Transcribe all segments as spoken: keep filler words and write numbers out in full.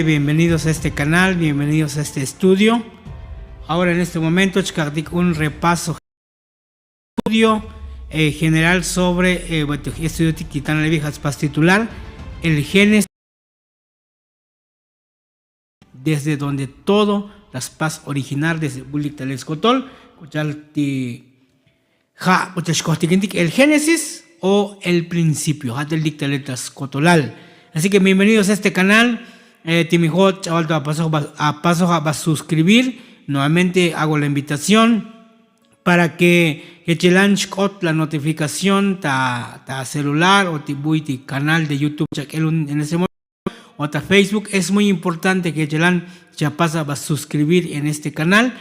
Bienvenidos a este canal, bienvenidos a este estudio. Ahora, en este momento, chkaktik un repaso, estudio eh, general sobre eh, estudio tikitan le viejas pas titular el Génesis, desde donde todo las pas originar, desde bulik talel skotol, kuchal ti ja' kuchal xkojtikintik el Génesis o el principio, ja' tel lik talel ta skotolal. Así que bienvenidos a este canal. Eh, ti mijot ch'awal to apasoj a pasoj a suscribir. Nuevamente hago la invitación para que jechelan xk'ot la notificación ta ta celular o ti buy ti canal de YouTube chak'el en ese momento, o ta Facebook. Es muy importante que jechelan xapasa va suscribir en este canal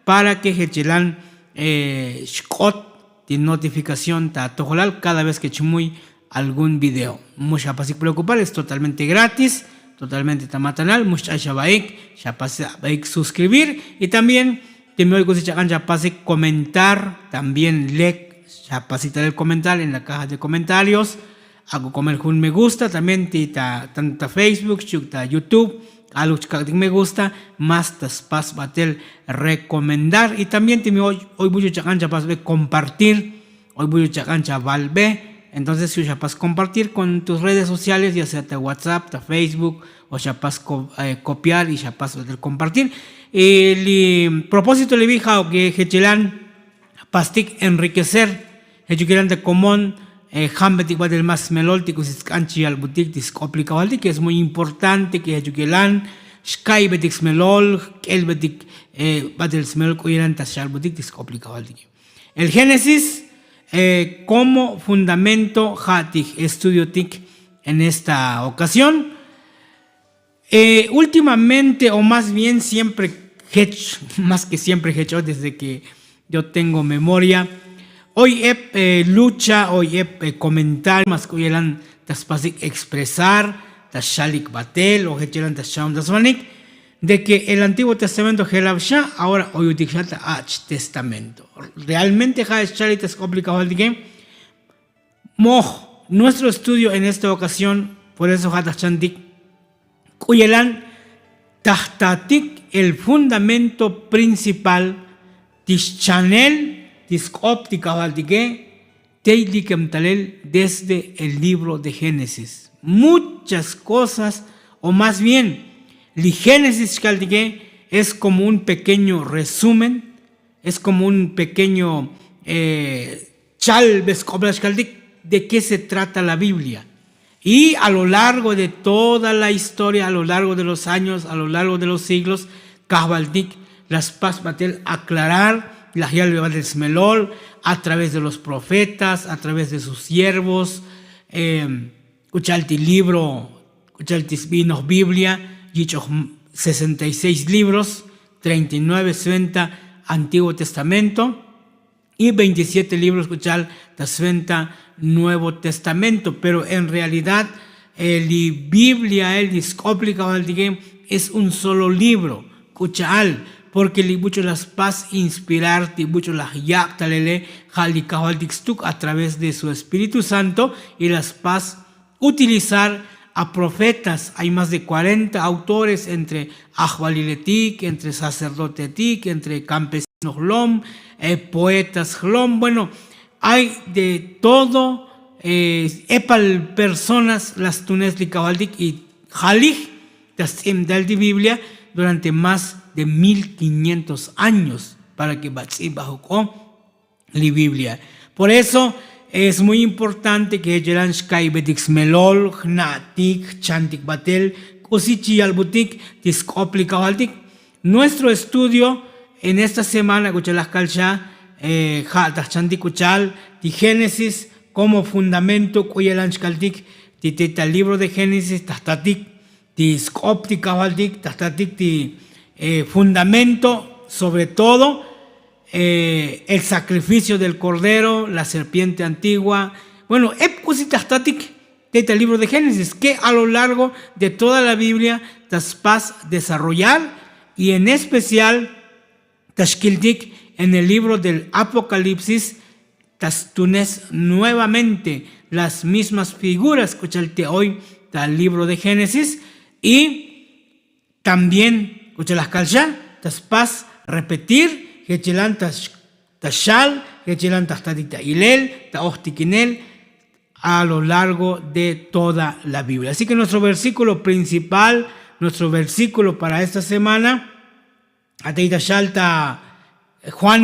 para que jechelan eh, xk'ot ti notificación ta tojolal cada vez que chmuy algún video. Mu xapasik preocupar, es totalmente gratis, totalmente ta matanal. Mu xch'ay xavaik, xapasa vaik suscribir. Y también timi oy k'usi chak'an chapasik comentar, también lek xapasik talel comentar en la caja de comentarios. Ak'o komel jun me gusta también ti ta tanto ta Facebook xchuk ta YouTube. Aluk chkak'tik me gusta, más ta spas batel recomendar. Y también timi oy bucho chak'an chapasbe compartir, oy bucho chak'an chavalbe. Entonces xu' xapas compartir con tus redes sociales, ya sea ta WhatsApp, ta Facebook, o xapas copiar y xapas batel compartir. Y li propósito li vija o que jechelan pastik enriquecer. Jechukilan ta komon jambetik batel mas smelol ti k'usi sk'an chi yalbutik ti sk'op li kajvaltik, es muy importante que jechukilan xka'ybetik smelol, k'elbetik batel smelol k'u yelan ta xalbutik ti sk'op li kajvaltik. El Génesis como fundamento ja' ti estudiotik en esta ocasión. Últimamente o más bien siempre jech, más que siempre jech o desde que yo tengo memoria, oy ep lucha, oy ep comentario mas k'u yelan ta spasik expresar ta xalik batel o jech yelan ta xchaon ta svanik, de que el antiguo testamento jelab xa, ahora oyutik xa ta ach' testamento. Realmente ja' xchalik ta sk'op li kajvaltike. Moj, nuestro estudio en esta ocasión por eso ja' ta jchantik k'u yelan ta jtatik el fundamento principal ti xchanel ti sk'op ti kajvaltike. Tey likem talel desde el libro de Génesis muchas cosas, o más bien li Génesis xkaltike es como un pequeño resumen, es como un pequeño chal be sk'oblal xkaltik de qué se trata la Biblia. Y a lo largo de toda la historia, a lo largo de los años, a lo largo de los siglos, kajvaltik la spas batel aclarar laj yalbe batel smelol a través de los profetas, a través de sus siervos. K'u cha'al ti libro, k'u cha'al ti sbinoj Biblia yich'oj sesenta y seis libros, treinta y nueve sventa Antiguo Testamento y veintisiete libros k'u cha'al ta sventa Nuevo Testamento. Pero en realidad li Biblia el li sk'op li kajvaltike es un solo libro. K'u cha'al porque li buch'u la spas inspirar ti buch'u laj yab' talele ja' li kajvaltik stuk a través de su Espíritu Santo y la spas utilizar a profetas. Hay más de cuarenta autores entre ajvaliletik, entre sacerdotetik, entre campesino jlom, poetas jlom, bueno, hay de todo. Epal personas la stunes li kajvaltik y jalij ta sts'ibtal ti Biblia durante más de mil quinientos años para que ba ts'ib ba juk'o li Biblia. Por eso es muy importante que jechelan xka'ybetik smelol, jna'tik, jchantik batel k'usi chi yalbutik ti sk'op li kajvaltik. Nuestro estudio en esta semana k'u cha'al laj kal xa ja' ta jchantik k'u cha'al ti Génesis como fundamento k'u yelan xkaltik ti tey ta libro de Génesis ta jtatik ti sk'op ti kajvaltik ta jtatik ti fundamento sobre todo el sacrificio del cordero, la serpiente antigua. Bueno, ep k'usi ta jtatik tey ta libro de Génesis que a lo largo de toda la Biblia ta spas desarrollar y en especial ta xkiltik en el libro del Apocalipsis ta stunes nuevamente las mismas figuras k'u cha'al te oy ta libro de Génesis y también k'u chalaj kalxa ta spas repetir jechelan ta xal jechelan ta jtatik ta ilel ta ojtikinel a lo largo de toda la biblia. Así que nuestro versículo principal, nuestro versículo para esta semana, atey ta xal ta Juan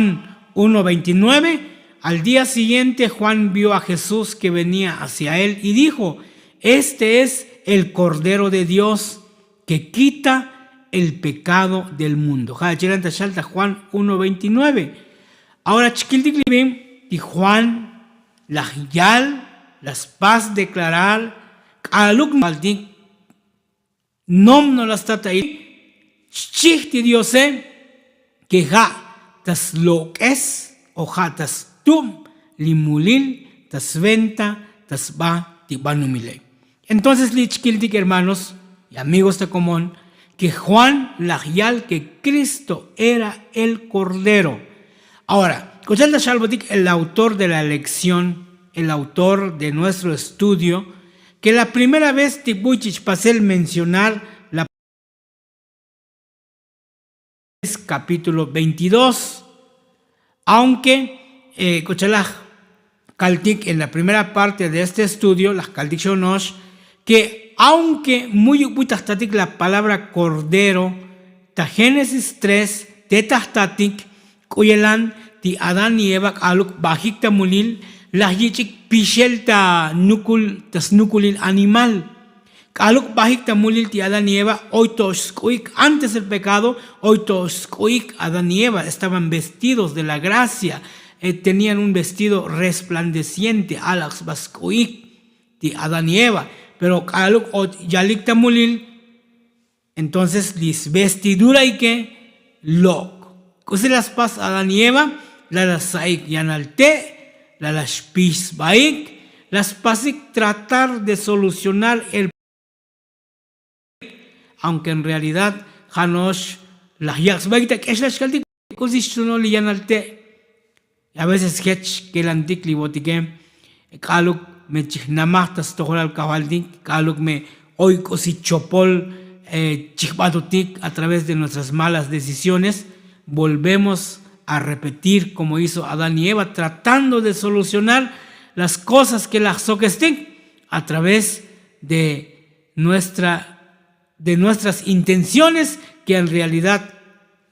uno veintinueve. Al día siguiente Juan vio a Jesús que venía hacia él y dijo: "Este es el Cordero de Dios que quita el pecado del mundo". Ja' chelan ta xal ta Juan uno veintinueve. Ahora chkiltik li bin ti Juan laj yal, la spas declarar k'aluk naltik nom no la sta ta i chchij ti diose ke ja' ta slok'es o ja' ta stub li mulil ta sventa ta sba ti banumile. Entonces li chkiltik hermanos y amigos ta komon ke Juan laj yal ke Cristo era el Cordero. Ahora k'u chal ta xalbotik el autor de la lección, el autor de nuestro estudio, ke la primera vez ti buy chich pasel mencionar la capítulo veintidós. Aunque k'u chalaj kaltik en la primera parte de este estudio laj kaltik xonox ke aunque muy uk'uy ta jtatik la palabra cordero ta génesis tres te ta jtatik k'u yelan ti adán y eva k'aluk bajik ta mulil laj yich'ik pixel ta nukul ta snukulil animal. K'aluk bajik ta mulil ti adán y eva oy to'ox sk'u'ik antes el pecado. Oy to'ox sk'u'ik adán y eva estaban vestidos de la gracia. Tenían un vestido resplandeciente alak sba sk'u'ik ti adán y eva. Pero k'aluk o yalik ta mulil entonces li svestiduraike lok'. K'usi la spas adán y eva? La la sa'ik yanal te', la la xpix sbaik, la spasik tratar de solucionar el aunque en realidad ja' no'ox laj yak' sbaik ta k'exlaj xkaltik. K'usi xtzunol li yanal te'. A veces jech kelantik li botike k'aluk me chijnamaj ta stojolal kajvaltik k'aluk me oy k'usi chopol chijb'atutik a través de nuestras malas decisiones. Volvemos a repetir como hizo adán y eva tratando de solucionar las cosas ke laj sokestik a través de nuestra de nuestras intenciones ke en realidad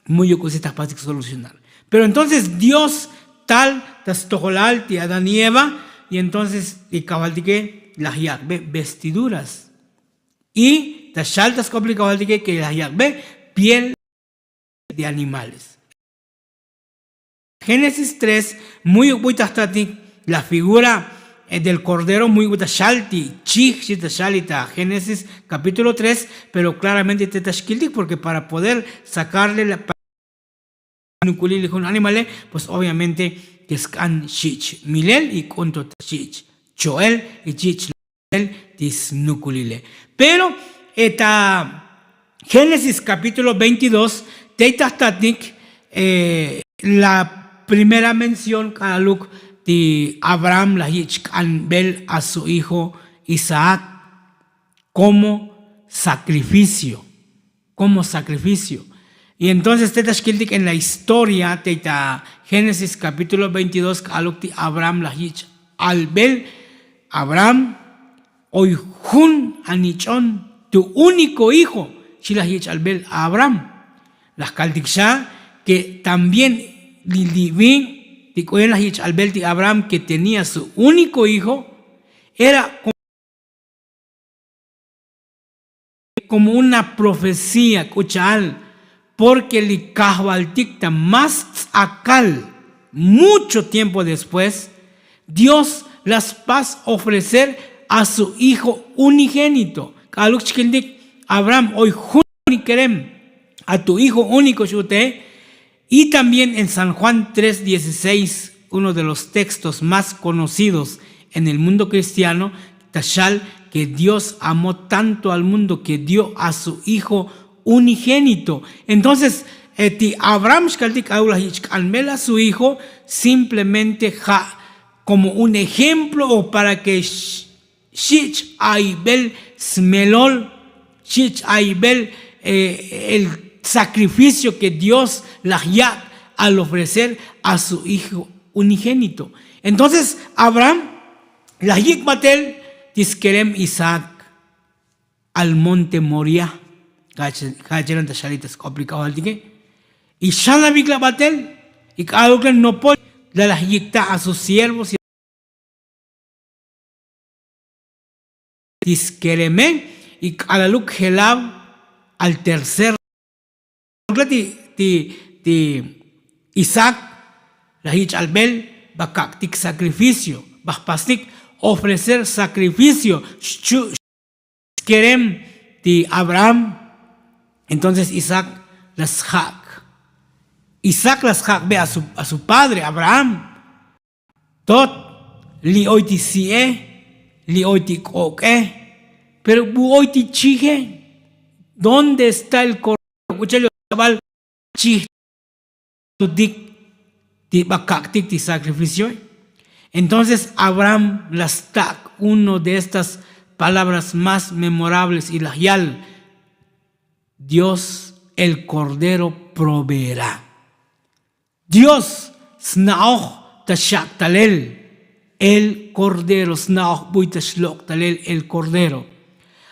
muy uk'usi ta jpasik solucionar. Pero entonces dios tal ta stojolal ti adán y eva y entonces li kajvaltike laj yak'be vestiduras. Y ta xal ta sk'op li kajvaltike ke laj yak'be piel de animales. Génesis tres muy uk'uy ta jtatik la figura del cordero muy uk'uy ta xal ti chij xi ta xal y ta génesis kapítulo tres. Pero klaramente te ta xkiltik porke para poder sakarle la nukulil li jun animale pues obviamente ke sk'an xich' milel y k'unto ta xich' cho'el y chich' ti snukulile. Pero eta génesis kapítulo veintidós tey ta jtatik la primera mención k'aluk ti abraham laj yich' k'anbel a su hijo isaac como sakrificio. Como sakrificio. Y entonces te ta xkiltik en la historia tey ta génesis kapítulo veintidós k'aluk ti abraham laj yich' albel abraham oy jun anich'on tu úniko hijo. Xi laj yich' albel abraham laj kaltik xa ke también li libi ti k'oyon laj yich' albel ti abraham ke tenía su úniko hijo era komo una profecía k'u cha'al porke li kajvaltik ta más tz'akal mucho tiempo después dios la spas ofrecer a su hijo unigénito. K'aluk chkiltik abraham oy jun ikerem a tu hijo úniko xute. Y también en san juan tres dieciséis uno de los textos más conocidos en el mundo cristiano ta xal ke dios amó tanto al mundo ke dio a su hijo unigénito. Entonces ti abraham xkaltik k'aluk laj yich' k'anbel a su hijo simplemente ja' komo un ejemplo o para ke xich' aybel smelol xich' aybel el sacrificio ke dios laj yak' al ofrecer a su hijo unigénito. Entonces abraham laj yik' batel ti skerem isaac al monte moria. Ja'chelan ta xalita sk'oplik k'ajvaltike. Y xanavik la batel y k'aluk la nopol la laj yik' ta a sus siervos ti skereme y k'alaluk jelav al tercer. Ti ti ti isaac laj yich'albel ba kak'tik sacrificio ba jpastik ofrecer sacrificio xchu' skerem ti abraham. Entonces isaac la sjak' isaac la sjak' be a su padre abraham. Tot li oy ti si'e li oy ti k'ok'e pero bu oy ti chije. Dónde está el kordero? K'uchel yo'bal chij tutik ti ba kak'tik ti sacrificioe. Entonces abraham la stak' uno de estas palabras más memorables y laj yal dios el kordero proveerá. Dios sna'oj ta xak' talel el kordero sna'oj buy ta xlok' talel el kordero.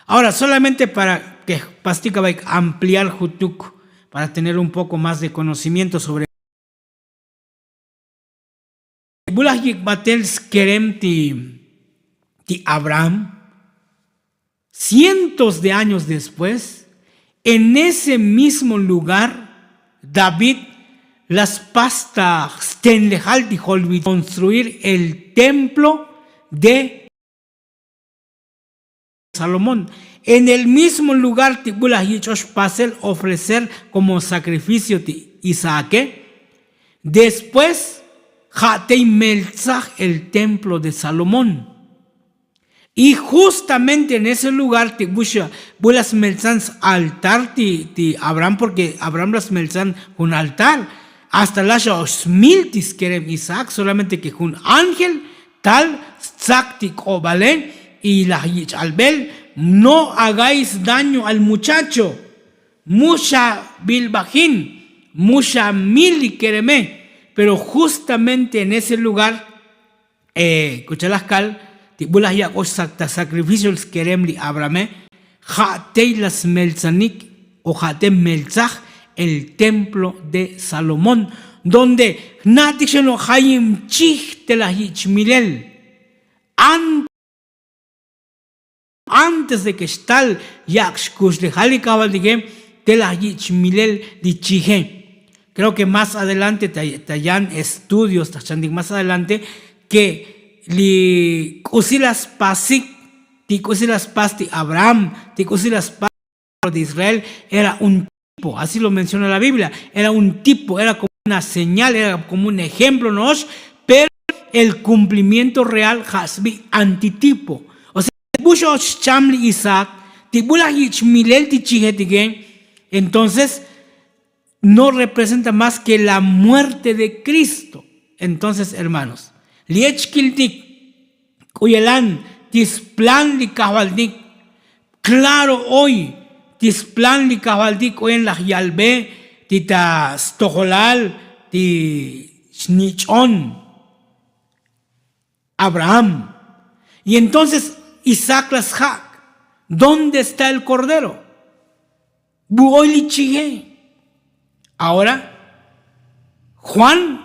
Ahora solamente para ke pastik abaik ampliar jutuk para tener un poco más de konocimiento sobre bulaj yik' batel skerem ti ti abraham. Cientos de años después en ese mismo lugar david la spas ta stenlejal ti jolvich konstruir el templo de salomón. En el mismo lugar ti bulaj yich'ox pasel ofrecer komo sacrificio ti isaake. Después ja' tey meltzaj el templo de salomón. Y justamente en ese lugar ti buxa bu la smeltzan s-altar ti abraham porke abraham la smeltzan jun altar. Hasta la xa ox smil ti skerem isaac solamente ke jun ángel tal stzak ti k'obale y laj yich' albel. No hagáis daño al muchacho. Mu xa bilbajin mu xa mil li kereme. Pero justamente en ese lugar k'ucha' laj kal ti b'ulaj yak'ox ta sacrificio skerem li abrahame. Ja' tey la smeltzanik o ja' tey meltzaj el templo de salomón, donde jna'tik xeno' jayim chij te laj yich' milel. Antes de ke xtal yak' xkuxlejal li kajvaltike te laj yich' milel li chije. Kreo ke más adelante ta yan estudios ta jchantik más adelante ke li k'usi la spasik ti k'usi la spas ti abraham ti k'usi la spas ti israel. Era un tipo así lo menciona la biblia. Era un tipo era komo una señal era komo un ejemplo no'ox. Pero el kumplimiento real ja' sbi antitipo. Osea ti b'uxo'ox xcham li isaac ti b'ulaj yich' milel ti chijetike. Entonces no representa más ke la muerte de kristo. Entonces hermanos li echkiltik k'u yelan ti splan li kajvaltik. Klaro oy ti splan li kajvaltik k'u yen laj yalbe ti ta stojolal ti xnich'on abraham. Y entonces isaac la sjak' dónde está el kordero? B'u oy li chije? Ahora juan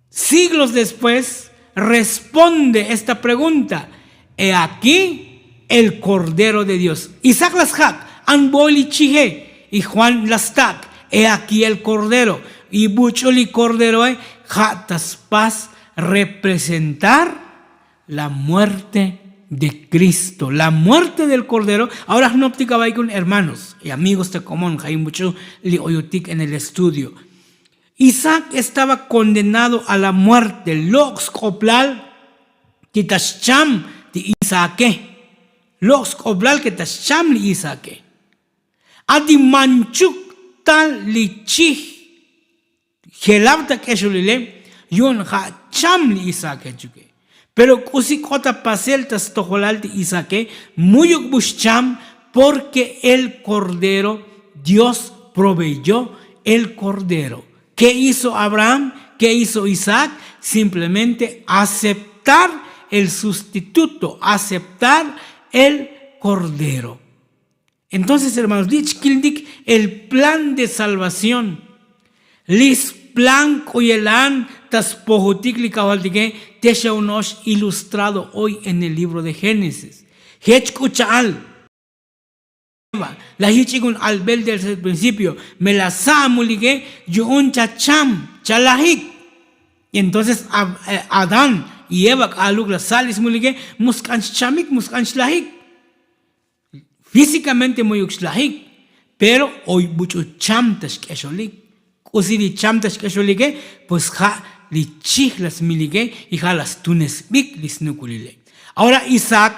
siglos después responde esta pregunta. He aquí el kordero de dios. Isaac la sjak' an b'u oy li chije? Y juan la stak' he aquí el kordero. Y buch'u li korderoe ja' ta spas representar la muerte de kristo la muerte del kordero. Ahora jnoptik abaikun hermanos y amigos ta komon jayun buch'u li oyotik en el estudio. Isaac estaba kondenado a la muerte lok' sk'oplal ti ta xcham ti isaake. Lok' sk'oplal ke ta xcham li isaake. A ti manchuk tal li chij jelab ta k'exolile yu'un ja' cham li isaake chuke. Pero k'usi k'ot ta pasel ta stojolal ti isaake muyuk b'u xcham. Porque el cordero, dios proveyó el cordero. Qué hizo abraham? Qué hizo isaac? Simplemente aceptar el sustituto, aceptar el cordero. Entonces hermanos li' chkiltik el plan de salvación. Li' splan k'u yelan ta spojotik li kajvaltike. Te xa uno'ox ilustrado hoy en el libro de génesis. Jech k'u cha'al la yich'ik un albel del principio. Me la sa' amulike yu'un cha cham cha lajik. Y entonces adán y eva k'aluk la sa' li smulike mu sk'an xchamik mu sk'an xlajik. Físikamente muyuk xlajik. Pero oy buch'u cham ta xk'exolik. K'usi li cham ta xk'exolike? Pues ja' li chij la smilike y ja' la stunesbik li snukulile. Ahora isaac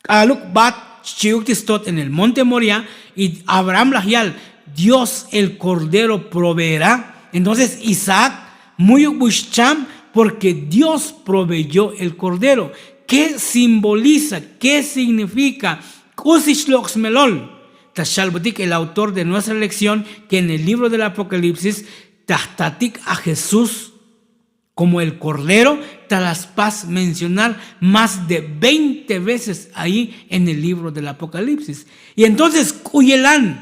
k'aluk bat xchi'uk ti stot en el monte moria. Y abraham laj yal dios el kordero proveerá. Entonces isaac muyuk bu xcham porque dios proveyó el kordero. Qué simboliza? Qué signifika? K'usi xlok' smelol. Ta xalbutik el autor de nuestra lección que en el libro del apocalipsis ta jtatik a jesús como el kordero ta la spas mencionar más de veinte veces ahí en el libro del apocalipsis. Y entonces k'u yelan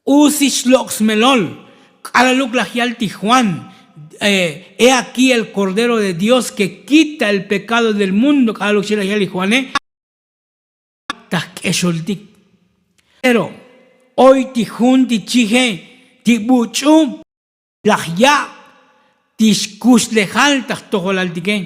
k'usi xlok' smelol? K'alaluk laj yal ti juan he aquí el kordero de dios que kita el pekado del mundo k'alaluk xi laj yal ti juane. Ta jk'exoltik pero oy ti jun ti chije ti buch'u laj ya' ti xkuxlejal ta jtojolaltike.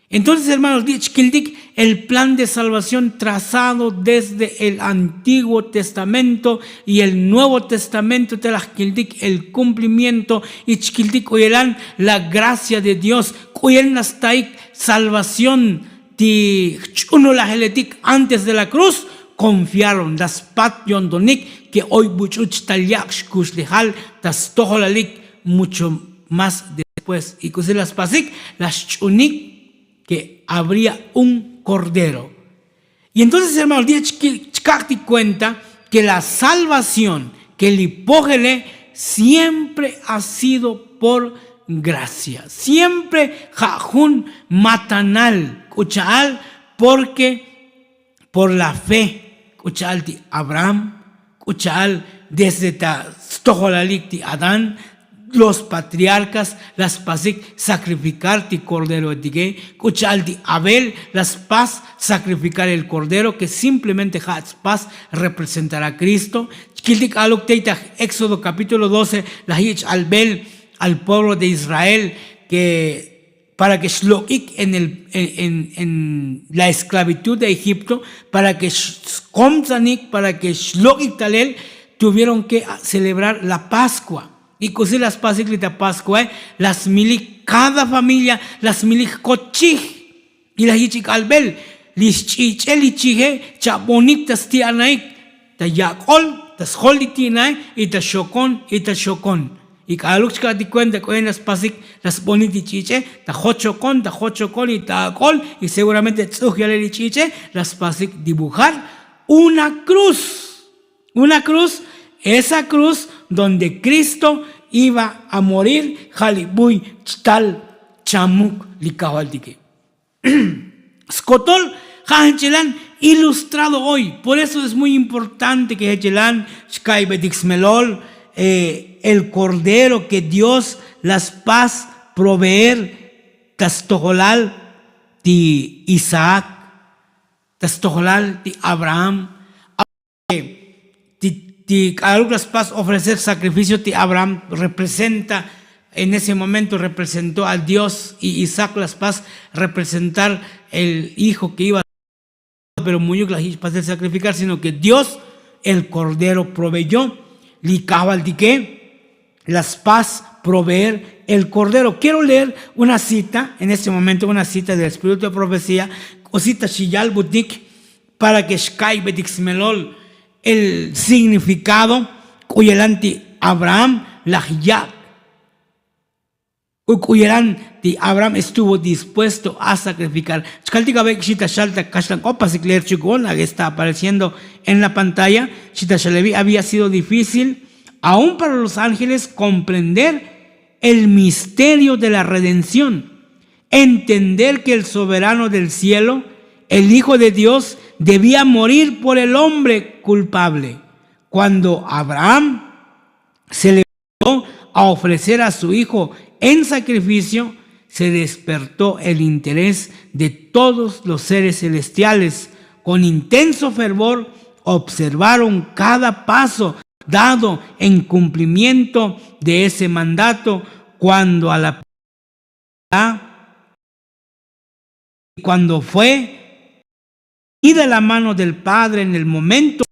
Entonces hermanos li' chkiltik el plan de salvación trazado desde el antiguo testamento y el nuevo testamento te laj kiltik el cumplimiento. Y chkiltik k'u yelan la gracia de dios k'u yel nastaik salvación ti jch'unulajeletik antes de la kruz. Konfiaron la spat yo'ntonik ke oy buch'u chtal yak' xkuxlejal ta stojolalik mucho más después y k'usi la spasik la xch'unik ke habría un kordero. Y entonces hermanos li' chkak'tik kuenta ke la salvación ke li pojele siempre ha sido por gracia. Siempre ja' jun matanal k'u cha'al porque por la fe k'u cha'al ti abraham k'u cha'al desde ta stojolalik ti adán los patriarkas la spasik sakrifikar ti korderoetike. K'u cha'al ti abel la spas sakrifikar el kordero ke simplemente ja' spas representar a kristo. Chkiltik k'aluk tey ta éxodo kapítulo doce laj yich' albel al pueblo de israel ke para ke xlok'ik en la esklavitud de egipto para ke xkomtzanik para ke xlok'ik talel tuvieron ke celebrar la paskua. Y k'usi la spasik li ta paskuae la smilik kada familia la smilik jkot chij. Y laj yich'ik albel li xch'ich'e li chije chabonik ta sti'anaik ta yak'ol ta sjol li ti'nae y ta xokon y ta xokon. Y k'aluk chka'tik kuenta k'oyen la spasik la sbonik ti ch'ich'e ta jochokon ta jochokon y ta ak'ol y seguramente tz'uj yale li ch'ich'e la spasik dibujar una kruz. Una kruz esa kruz donde kristo iba a morir ja' li buy chtal chamuk li kajvaltike. Skotol ja' jech yelan ilustrado hoy. Por eso es muy importante ke jech yelan xka'ybetik smelol el kordero ke dios la spas proveer ta stojolal ti isaac ta stojolal ti abraham. Ti k'aluk la spas ofrecer sakrificio ti abraham representa en ese momento representó a dios y isaac la spas representar el hijo ke iba a ser pero muyuk la jich pasel sakrifikar sino ke dios el kordero proveyó li kajvaltike la spas proveer el kordero quiero leer una cita en este momento una cita del espíritu de profecía k'usi ta xiyalbutik para ke xka'ybetik smelol el signifikado k'u yelan ti abraham laj yak' Uk'uyeran ti abraham estuvo dispuesto a sacrificar. Chkaltik avek' xita xal ta kaxlan k'op pasik leer chuk'on a está apareciendo en la pantalla. Xita xalevi había sido difícil aún para los ángeles comprender el misterio de la redención, entender que el soberano del cielo, el hijo de dios, debía morir por el hombre culpable. Cuando abraham se le a ofrecer a su hijo en sacrificio, se despertó el interés de todos los seres celestiales. Con intenso fervor observaron cada paso dado en cumplimiento de ese mandato. Cuando a la y cuando fue y de la mano del padre en el momento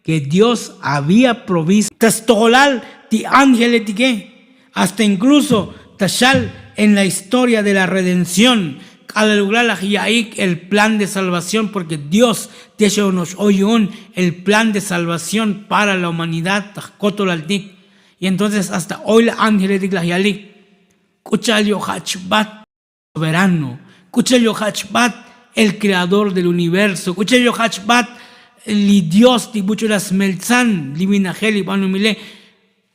que dios había provisto ta stojolal ti ángele tike, hasta inkluso ta xal en la historia de la redención. K'alaluk la laj yaik el plan de salvación porke dios tiex onox oy yu'un el plan de salvación para la humanidad ta jkotolal tik. Y entonces hasta oy la ángele tik laj yalik k'u cha'al yu' ja' chbat soberano, k'u cha'al yu' ja' chbat el kreador del universo, k'u cha'al yu' ja' chbat li dios ti buch'u la smeltzan li vinajel li banumile.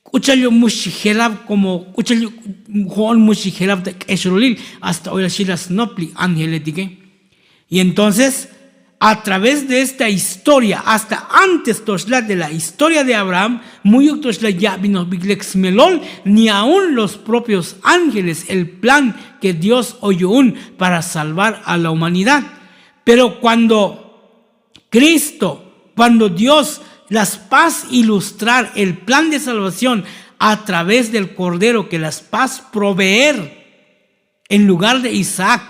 K'u cha'al yu' mux chi jelab komo k'u cha'al yu' jo'on mux chi jelab ta k'exololil. Hasta oy la xi la snop li ángele tike. Y entonces a través de esta historia hasta antes toxla de la historia de abraham, muyuk toxla ya'binojbik lek smelol ni aun los propios ángeles el plan que dios oy yu'un para salvar a la humanidad. Pero cuando cristo, cuando dios las pas ilustrar el plan de salvación a través del cordero que las pas proveer en lugar de isaac,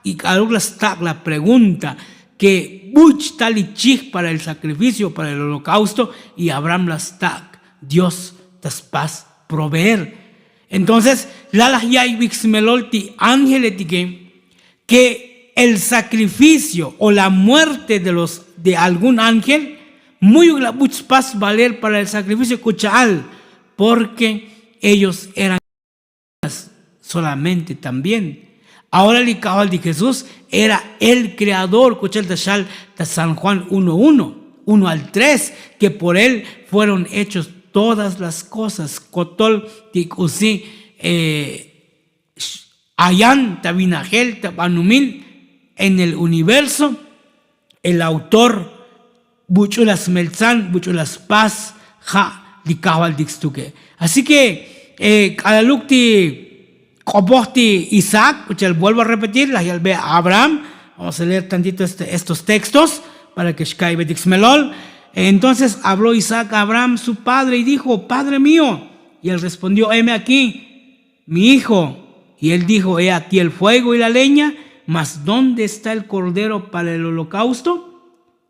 y k'aluk la stak' la pregunta ke buch ta li chij para el sacrificio para el holokausto. Y abraham la stak' dios ta spas proveer. Entonces la laj yaibik smelol ti ángele tike ke el sacrificio o la muerte de los de algún ángel, muyuk la buch spas valer para el sacrificio k'u cha'al porke ellos eran solamente también. Ahora li kajval di jesús era el kreador k'u cha'al ta xal ta san juan uno uno, uno al tres, ke por él fueron hechos todas las kosas kotol ti k'usi ayan ta vinajel ta banumil en el universo. El autor buch'u la smeltzan buch'u la spas ja' li kajval tik stuke. Así ke k'alaluk ti k'opoj ti isaac k'u cha'al vuelvo a repetir laj yalbe abraham. Vamos a leer tantito estos textos para ke xka'ibej tik smelol. Entonces habló isaac a abraham su padre y dijo padre mío. Y él respondió heme aquí mi hijo. Y él dijo he aquí el fuego y la leña, mas dónde está el cordero para el holokausto?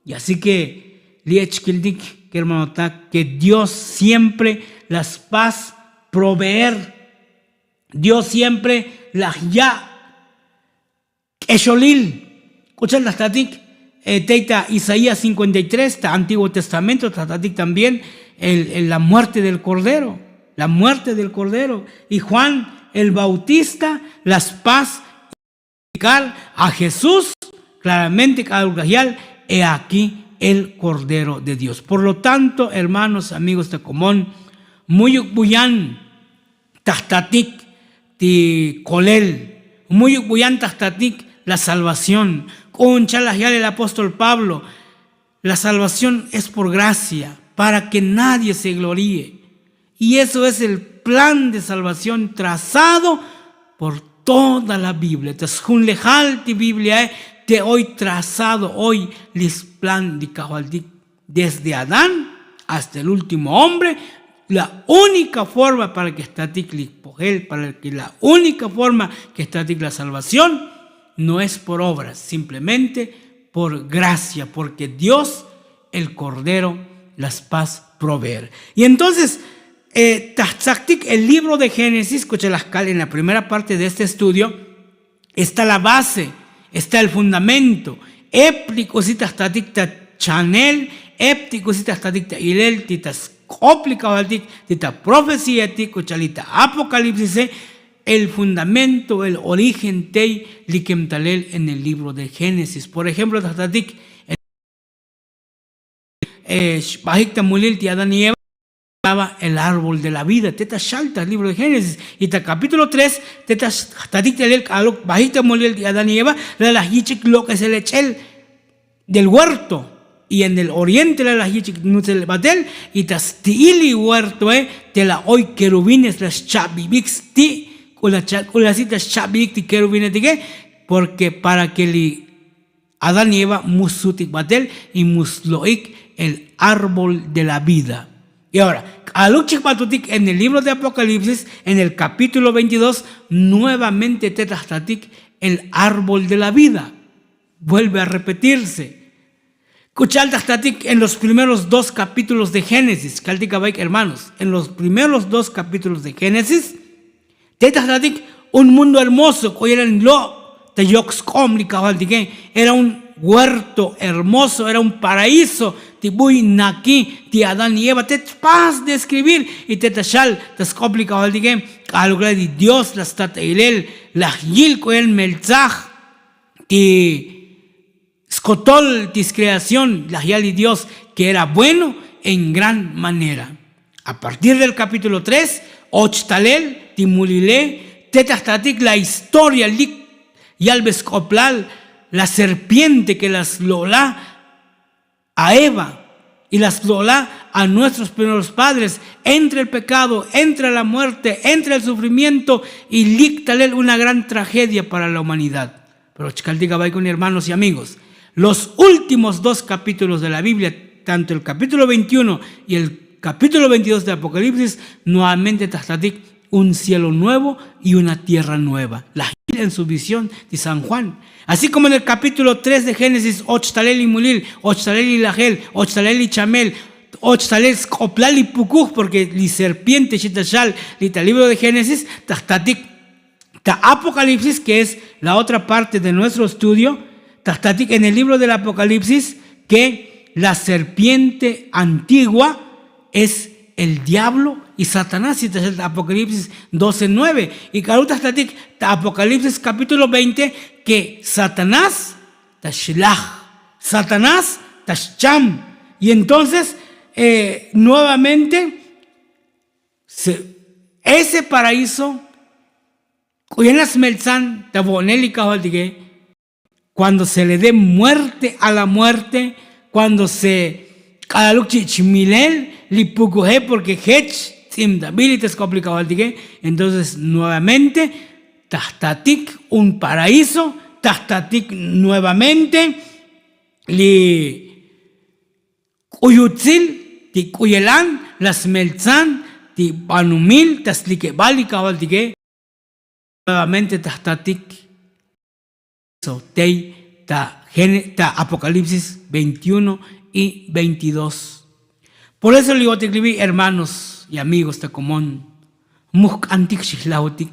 Y así ke li echkiltik kermanotak ke dios siempre la spas proveer. Dios siempre laj ya' k'exolil. K'u cha'al laj tatik tey ta isaías cincuenta y tres ta antiguo testamento laj tatik también la muerte del cordero, la muerte del cordero. Y juan el bautista la spas a jesús. Klaramente k'aluk laj yal he aquí el kordero de dios. Por lo tanto hermanos amigos ta komon, muyuk buyan ta jtatik ti kolel, muyuk buyan ta jtatik la salvación. K'u un cha'al laj yal el apóstol pablo, la salvación es por gracia para ke nadie se glorie. Y eso es el plan de salvación trazado por toda la biblia ta sjunlejal ti bibliae. Te oy trazado oy li splan li kajvaltik desde adán hasta el último hombre. La única forma para ke jtatik li pojel para ke la única forma ke jtatik la salvación no es por obras simplemente por gracia porke dios el kordero la spas proveer. Y entonces ta jtzaktik el libro de génesis k'u cha'al laj kal en la primera parte de este estudio, está la base, está el fundamento. Ep li k'usi ta jtatik ta chanel, ep ti k'usi ta jtatik ta ilel ti ta k'op li kajvaltik ti ta profecíatik k'u cha'al li ta apocalipsise. El fundamento, el origen tey li kem talel en el libro de génesis. Por ejemplo ta jtatik, xbajik ta mulil ti adán y eva, el árbol de la vida te ta xal ta libro de génesis. Y ta kapítulo tres te ta jtatik talel k'aluk bajik ta mulil ti adán y eva, la laj yich'ik lok'esel ech'el del huerto. Y en el oriente la laj yich'ik nutzel batel. Y ta sti'il li huertoe te la oy kerubines la xcha'bibik sti'. K'u la si ta xcha'bibik ti kerubinetike? Porque para ke li adán y eva mu sutik batel y mu slo'ik el árbol de la vida. Y ahora k'aluk chijbatutik en el libro de apocalipsis en el kapítulo veintidós, nuevamente te ta jtatik el árbol de la vida. Vuelve a repetirse. K'u cha'al ta jtatik en los primeros dos kapítulos de génesis kaltik abaik hermanos, en los primeros dos kapítulos de génesis te ta jtatik un mundo hermoso k'u yelan lo' ta yok sk'ob li kajvaltike. Era un huerto hermoso, era un paraíso ti buy naki ti adán y eva te tpas deskribir. Y te ta xal ta sk'ob li kajvaltike k'aluk la li dios la stat ta ilel laj yil k'u yelan meltzaj ti skotol ti skreación laj yal li dios ke era bueno en gran manera. A partir del kapítulo tres och talel ti mulile te ta jtatik la historia lik yalbe sk'oplal la serpiente ke la slo'la a eva y la slo'la a nuestros primeros padres entre el pekado entre la muerte entre el sufrimiento. Y lik talel una gran tragedia para la humanidad. Pero chkaltik abaikun hermanos y amigos, los últimos dos kapítulos de la biblia, tanto el kapítulo veintiuno y el kapítulo veintidós de apokalipsis nuevamente ta jtatik un cielo nuevo y una tierra nueva. La jil en su visión de san juan. Así komo en el kapítulo tres de génesis och talel li mulil, och talel li lajel, och talel li chamel, och talel sk'oplal li pukuj porke li serpiente xi ta xal li ta libro de génesis ta jtatik ta apokalipsis ke es la otra parte de nuestro estudio. Ta jtatik en el libro del apokalipsis ke la serpiente antigua es el diablo y satanás xi ta xal ta apokalipsis doce nueve. Y k'aluk ta jtatik ta apokalipsis kapítulo veinte ke satanás ta xlaj, satanás ta xcham. Y entonces nuevamente ese paraíso k'u yan la smeltzan ta vo'nel li kajvaltike. Kuando se le de muerte a la muerte, kuando se k'alaluk chi' chmilel li pukuje porke jech tz'imtabil li ta sk'op li kajvaltike. Entonces nuevamente ta jtatik un paraíso, ta jtatik nuevamente li k'u yutzil ti k'u yelan la smeltzan ti banumil ta slikebal li kajvaltike. Nuevamente ta jtatik tey ta apokalipsis veintiuno y veintidós. Por eso li otik li bi hermanos y amigos ta komon, mu jk'antik xijlajutik,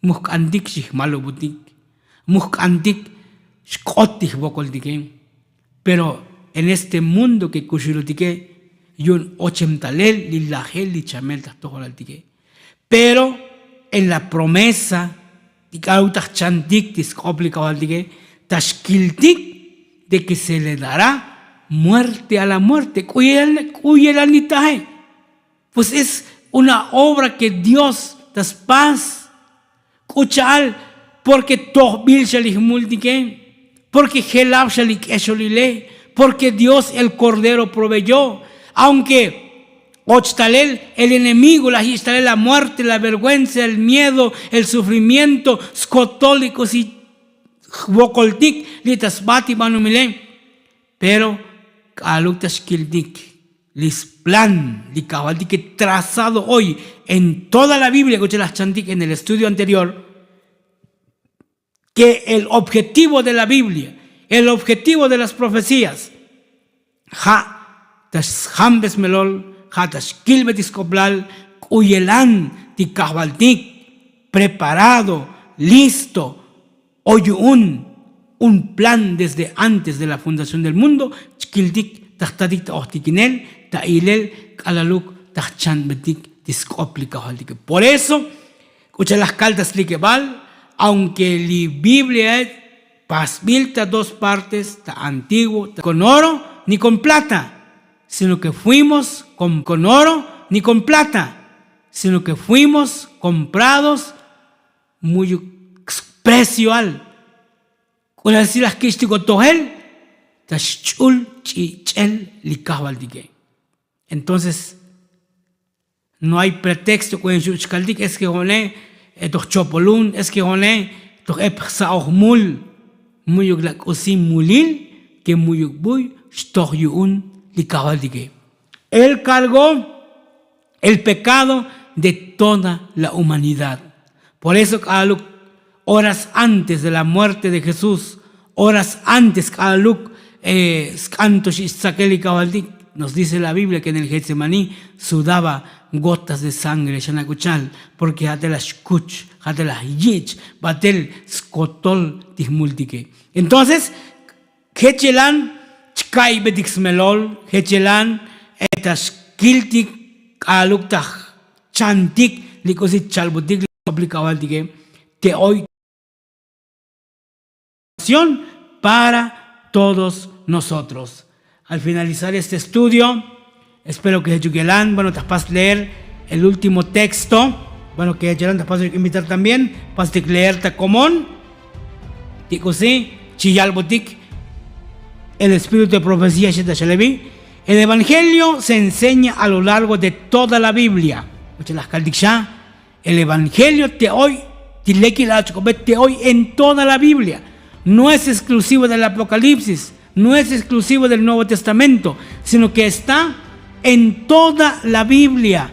mu jk'antik xijmalubutik, mu jk'antik xk'ot ti jvokoltike. Pero en este mundo ke kuxulutike yu'un ochemtalel li lajel li chamel ta jtojolaltike. Pero en la promesa ti k'aluk ta jchantik ti sk'op li kajvaltike ta xkiltik de ke se le dará muerte a la muerte. K'u yelan li taje? Pues es una obra ke dios ta spas. K'u cha'al? Porke tojbil xa li jmultike, porke jelab xa li k'exolile, porke dios el kordero proveyó. Aunke och talel el enemigo laj yich' talel la muerte la vergüenza el miedo el sufrimiento skotol li k'usi jvokoltik li ta sba ti banumile. Pero k'aluk ta xkiltik li splan li kajvaltik ke trazado hoy en toda la biblia k'u cha'al laj chantik en el estudio anterior, ke el objetivo de la biblia, el objetivo de las profecías ja' ta sjambesmelol, ja' ta xkilbetik sk'oplal k'u yelan ti kajvaltik preparado, listo o yu'un un plan desde antes de la fundación del mundo. Chkiltik ta jtatik ta ojtikinel ta ilel k'alaluk ta jchanbetik ti sk'op li kajvaltike. Por eso k'u cha' laj kal ta slikebal, aunke li biblia pasbil ta dos partes, ta antiguo, ta con oro ni con plata, sino ke fuimos con oro ni con plata, sino ke fuimos komprados. Mu'yuk sprecioal k'ulal si laj kich'tik otojel ta xch'ul ch'ich'el li kajvaltike. Entonces no hay pretexto k'u en xu' chkaltik es ke jo'ne toj chopolun, es ke jo'ne toj ep jsa'oj mul. Mu'yuk la k'usi mulil ke mu'yuk buy xtoj yu'un li kajvaltike. Él cargó el pecado de toda la humanidad. Por eso k'aluk horas antes de la muerte de Jesús, horas antes k'aluk sk'anto xi' xtzakel li kajvaltik, nos dice la biblia ke en el getsemaní sudaba gotas de sangre xanak'uchal, porke ja' te laj xkuch, ja' te laj yich' batel skotol ti jmultike. Entonces jechelan chka'ybetik smelol, jechelan ta xkiltik k'aluk ta jchantik li k'usi chalbotik li k'op li kajvaltike. Te oy para todos nosotros. Al finalizar este estudio, espero ke jechuk yelan bueno ta jpas leer el último texto. Bueno ke jechuk yelan ta jpas invitar también jpastik leer ta komon ti k'usi chi yalbotik el espíritu de profecía xi ta xalevi. El evangelio se enseña a lo largo de toda la biblia. Uche laj kaltik xa el evangelio te oy ti lekil ach'k'obet te oy en toda la biblia. No es exclusivo del apocalipsis, no es exclusivo del nuevo testamento, sino ke está en toda la biblia,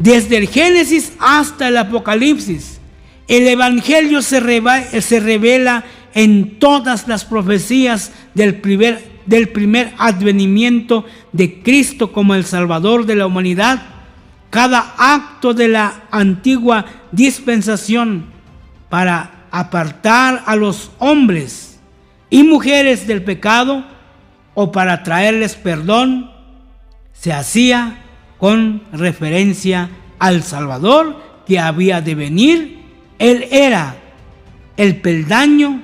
desde el génesis hasta el apocalipsis. El evangelio se revela en todas las profecías del primer advenimiento de cristo como el salvador de la humanidad. Cada acto de la antigua dispensación para apartar a los hombres y mujeres del pecado o para traerles perdón se hacía con referencia al salvador que había de venir. Él era el peldaño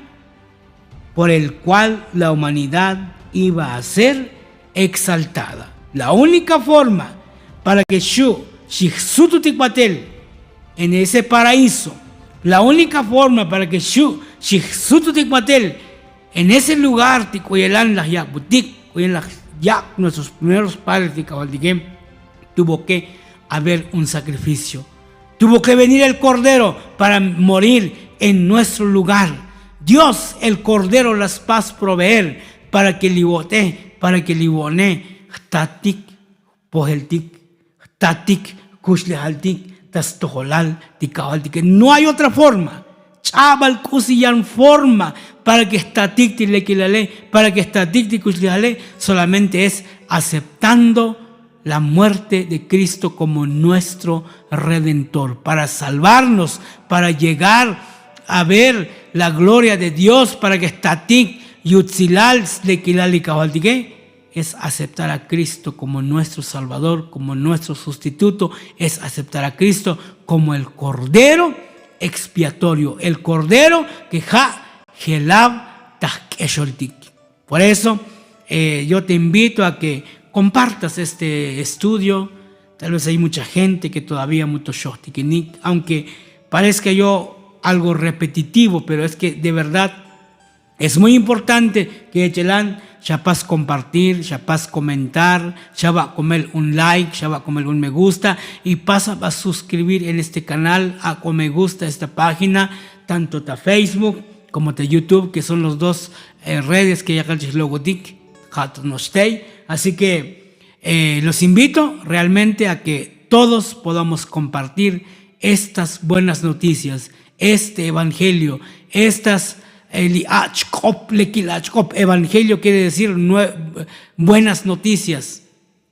por el cual la humanidad iba a ser exaltada. La única forma para ke xu' xijsututik batel en ese paraíso, la única forma para ke xu' xijsututik batel en ese lugar ti k'u yelan laj yak'butik, k'u yelan laj yak' nuestros primeros padres ti kajvaltike, tuvo ke haber un sacrificio. Tuvo ke venir el kordero para morir en nuestro lugar. Dios el kordero las pas proveer para ke li wo'te, para ke li wo'ne jtatik pojeltik, jtatik kuxlejaltik ta stojolal ti kajvaltike. No hay otra forma. Ch'abal k'usi yan forma para ke jtatik ti lekilale, para ke jtatik ti kuxlejale. Solamente es aceptando la muerte de cristo como nuestro redentor para salvarnos, para llegar a ver la gloria de dios, para ke jtatik yutzilal slekilal li kajvaltike. Es aceptar a cristo como nuestro salvador, como nuestro sustituto. Es aceptar a cristo como el kordero expiatorio, el kordero ke ja' jelab ta jk'exoltik. Por eso yo te invito a ke kompartas este estudio. Tal vez hay mucha gente ke todavía muto xojtikinik aunke parezka yo algo repetitivo pero es ke de verdad es muy importante ke chelan xa pas kompartir xa pas komentar, xa ba' komel un like xa ba' komel un me gusta, y pasa ba' suskribir en este kanal a' ko me gusta esta página, tanto ta facebook komo ta youtube ke son los dos redes ke yakal chij logotik. Ja' to noxtey. Así ke los invito realmente a ke todos podamos kompartir estas buenas noticias, este evangelio, estas li ach'k'op lekil ach'k'op evangelio kiere decir buenas noticias,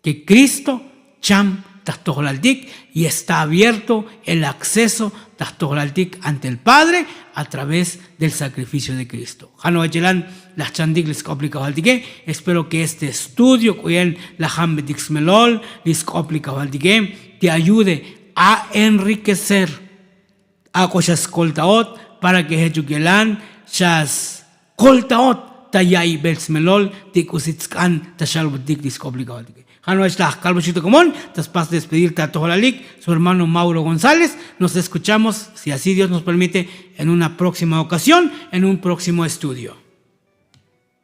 ke kristo cham Ta jtojlaltik y está abierto el acceso ta jtojlaltik ante el padre a través del sacrificio de kristo. Jano' achilan laj chantik li sk'op li kajvaltike. Espero ke este estudio k'uyen laj jambetik smelol li sk'op li kajvaltike te ayude a enriquecer ak'o xa skolta'ot para ke jech ukelan xa skolta'ot ta ya'ibel smelol ti k'usi tsk'an ta xalbotik li sk'op li kajvaltike. Jano' ach laj kalboxik ta komon ta spas despedir ta atojlalik su hermano mauro gonzález. Nos eskuchamos si así dios nos permite en una próxima okasión en un próximo estudio.